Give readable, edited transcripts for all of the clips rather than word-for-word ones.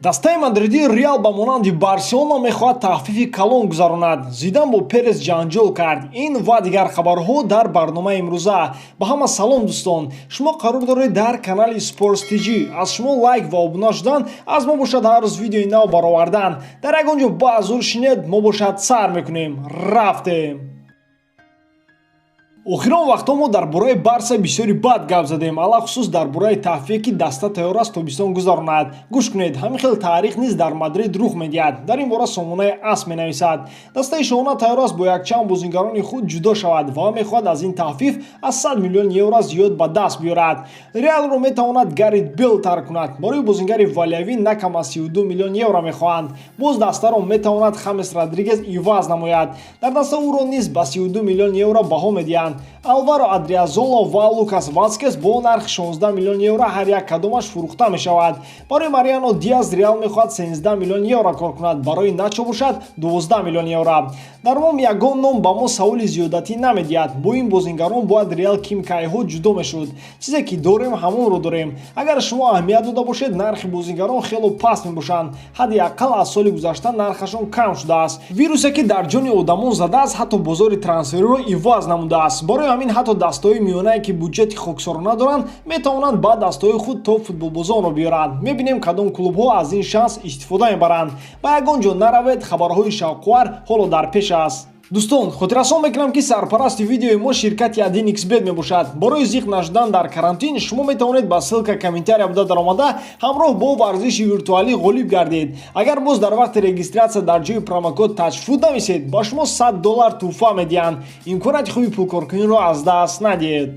Дастаи мадридии Реал ба монанди Барселона мехоҳад тахфифи калон гузаронад. Зидан бо Перес ҷанҷол кард. Ин ва дигар хабарҳо дар барномаи имрӯза. Ба ҳама салом, дӯстон! Шумо қарор доред дар канали Sports TG. Аз шумо лайк ва обуна шудан, аз мо бошад ҳар рӯз видеои нав баровардан. Дар ягон ҷо ба зур шинед, мо бошад сар мекунем. Рафтем! Охирон вақтҳо мо дар бораи Барса бисёри бад гап задем, алахусус дар бораи тахфифе, ки даста тайёр аст тобистон гузаронад. Гӯш кунед, ҳамин хел таърих низ дар Мадрид рух медиҳад. Дар ин бора сомонаи АС менависад. Дастаи шоҳона тайёр аст бо якчанд бозингарони худ ҷудо шавад ва мехоҳад аз ин тахфиф аз 100 миллион евро зиёд ба даст биёрад. Реалро метавонад Гарет Бейл тарк кунад. Барои бозингари валиявӣ на кам аз 32 миллион евро мехоҳанд. Боз дастаро метавонад Хамес Родригес иваз намояд. Дар даста ӯро низ ба 32 миллион евро баҳо медиҳанд. Алваро Одриозола ва Лукас Васкес бо нархи 16 миллион евро ҳар як кадомаш фурӯхта мешавад. Барои Мариано Диас Реал мехоҳад 13 миллион евро кор кунад, барои Начо бошад 12 миллион евро. Дар умум ягон ном ба мо саволи зиёдатӣ намедиҳад. Бо ин бозингарон бояд Реал ким кайҳо ҷудо мешуд. Чизе ки дорем, ҳамонро дорем. Агар шумо аҳамият дода бошед, нархи бозингарон хело паст мебошанд. Ҳадди ақал аз соли гузашта нархашон кам шудааст. Вирусе, ки дар ҷони одамон задааст, ҳатто бозори трансфериро иваз намудааст. Барои ҳамин ҳатто дастаҳои миёнае, ки буҷети хоксорона доранд, метавонанд ба дастаҳои худ топ футболбозонро биёранд. Мебинем, кадом клубҳо аз ин шанс истифода мебаранд. Ба ягон ҷо наравед, хабарҳои шавқовар ҳоло дар пеш аст. Дӯстон, хотиррасон мекунам, ки сарпарасти видеои мо ширкати 1xBet мебошад. Барои зиқ нашудан дар карантин шумо метавонед ба ссылка комментария буда даромада, ҳамроҳ бо варзиши виртуалӣ ғолиб гардед. Агар боз дар вақти регистрация дар ҷои промокод ТАЧФУТ нависед, ба шумо 100 доллар тӯҳфа медиҳанд. Имконияти хуби пулкоркуниро аз даст надиҳед.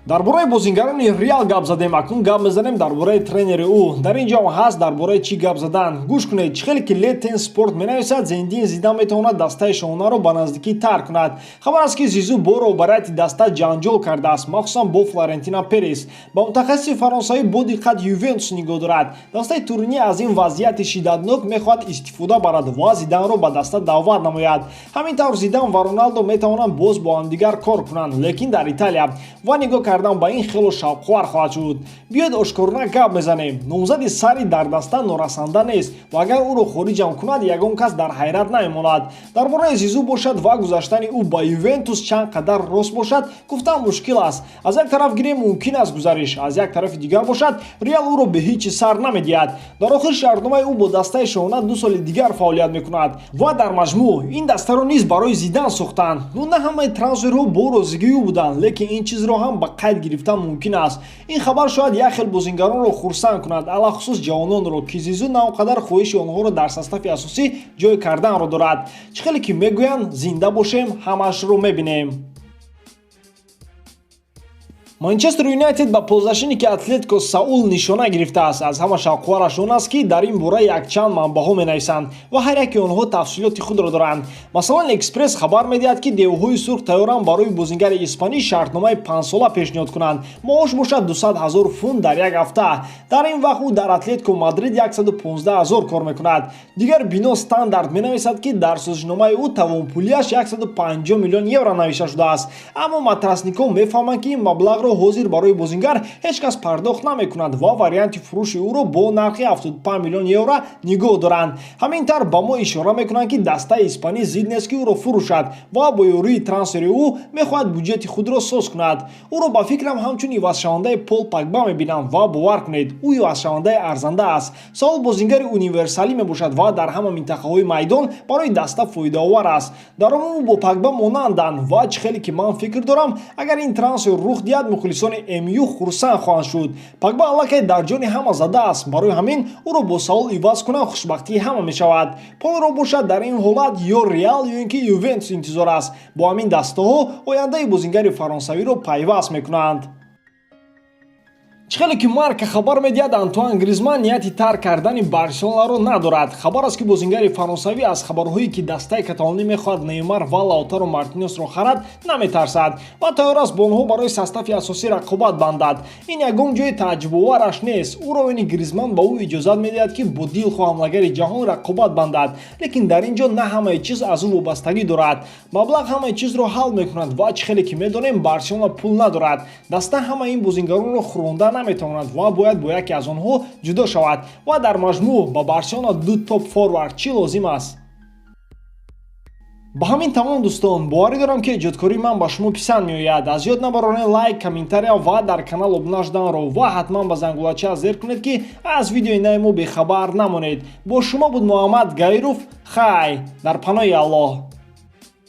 Дар бораи бозингарони Реал гап задем, акнун гап мезанем дар бораи тренери ӯ. Дар ин ҷо ҳаст дар бораи чӣ гап задан. Гӯш кунед, чӣ хеле ки Леттен Спорт менависад, Зиндин Зидан метавонад дастаи шоҳонаро ба наздикӣ тарк кунад. Хабар аст, ки Зизу бо роҳбарияти даста ҷанҷол кардааст, махсусан бо Флорентино Перес. Ба мутахассиси фаронсавӣ бо диққат Ювентус нигоҳ дорад. Дастаи Туринӣ аз ин вазъияти шиддатнок мехоҳад истифода барад ва Зиданро ба даста даъват намояд. Ҳамин тавр Зидан ва Роналдо метавонанд боз бо ҳамдигар кор кунанд, лекин дар Италия. Ва нигоҳ кардан ба ин хело шавқовар хоҳад шуд. Биёед, ошкорона гап мезанем: номзади Сари дар даста норасанда нест ва агар ӯро хориҷам кунад, ягон кас дар ҳайрат намемонад. Дар бораи Зизу бошад ва гузаштани ӯ ба Ювентус чанд қадар рост бошад, гуфтан мушкил аст. Аз як тараф гирем, мумкин аст гузариш, аз як тарафи дигар бошад, Реал ӯро бе ҳеҷ чиз сар намедиҳад. Дар охир шартномаи ӯ бо дастаи шоҳона 2 соли дигар фаъолият мекунад ва дар маҷмӯъ ин дастаро низ барои Зидан сохтанд. Ну, на ҳамаи трансферҳо бо розигии ӯ буданд, лекин ин чизро ҳам ба қайд гирифтан мумкин аст. Ин хабар шояд як хел бозингаронро хурсанд кунад, алахусус ҷавононро, ки Зизу на он қадар хоҳиши онҳоро дар состави асосӣ ҷой карданро дорад. Чӣ хеле ки мегӯянд, зинда бошем, ҳамаашро мебинем. Манчестер Юнайтед ба полузащитники Атлетико Саул нишона гирифтааст. Аз ҳама шавқовараш он аст, ки дар ин бора якчанд манбаъҳо менависанд ва ҳар яке онҳо тафсилоти худро доранд. Масалан, Экспресс хабар медиҳад, ки девҳои сурх тайёранд барои бозингари испанӣ шартномаи 5-сола пешниҳод кунанд. Маош бошад 200 ҳазор фунт дар як ҳафта. Дар ин вақт ӯ дар Атлетико Мадрид 115 ҳазор кор мекунад. Дигар бино Стандарт менависад, ки дар созишномаи ӯ тавонпулиаш 150 миллион евро навишта шудааст, аммо матрасникон мефаҳманд, ки ин маблағро ҳозир барои бозингар ҳеҷ кас пардохт намекунад ва варианти фурӯши ӯро бо нархи 75 миллион евро нигоҳ доранд. Ҳамин тавр ба мо ишора мекунанд, ки дастаи испанӣ зид нест, ки ӯро фурӯшад ва бо ёрии трансфери ӯ мехоҳад буҷети худро соз кунад. Ӯро ба фикрам ҳамчун ивазшавандаи Пол Пагба мебинам ва бовар кунед, ӯ ивазшавандаи арзанда аст. Саул бозингари универсалӣ мебошад ва дар ҳама минтақаҳои майдон барои даста фоидаовар аст. Дар умум ӯ бо Пагба монанданд ва чӣ хеле ки ман фикр дорам, агар ин трансфер рух диҳад, мухлисони МЮ хурсанд хоҳанд шуд. Пагба аллакай дар ҷони ҳама задааст, барои ҳамин ӯро бо Саул иваз кунанд, хушбахтии ҳама мешавад. Полро бошад дар ин ҳолат ё Реал, ё ин ки Ювентус интизор аст. Бо ҳамин дастаҳо ояндаи бозингари фаронсавиро пайваст мекунанд. Чӣ хеле ки Марка хабар медиҳад, Антуан Гризман нияти тарк кардани Барселонаро надорад. Хабар аст, ки бозингари фаронсавӣ аз хабарҳое, ки дастаи каталонӣ мехоҳад Неймар ва Лаутаро Мартинесро харад, наметарсад ва тайёр аст бо онҳо барои состави асосӣ рақобат бандад. Ин ягон ҷои тааҷҷубовараш нест. Уровени Гризман ба ӯ иҷозат медиҳад, ки бо дилхоҳ ҳамлагари ҷаҳон рақобат бандад, лекин дар ин ҷо на ҳамаи чиз аз ӯ вобастагӣ дорад. Маблағ ҳамаи чизро ҳал мекунад ва чӣ хеле ки медонем, Барселона пул надорад. Даста ҳамаи ин бозингаронро хӯронда. наметавонад ва бояд бо яке аз онҳо ҷудо шавад. Ва дар маҷмӯъ ба Барселона ду топ форвард чӣ лозим аст? Ба ҳамин тамом, дӯстон. Боварӣ дорам, ки эҷодкории ман ба шумо писанд меояд. Аз ёд набаронед лайк, комментария ва дар канал обуна шуданро ва ҳатман ба зангулача зер кунед, ки аз видеои нави мо бехабар намонед. Бо шумо буд Муҳаммад Гаиров. Хай, дар паноҳи Аллоҳ.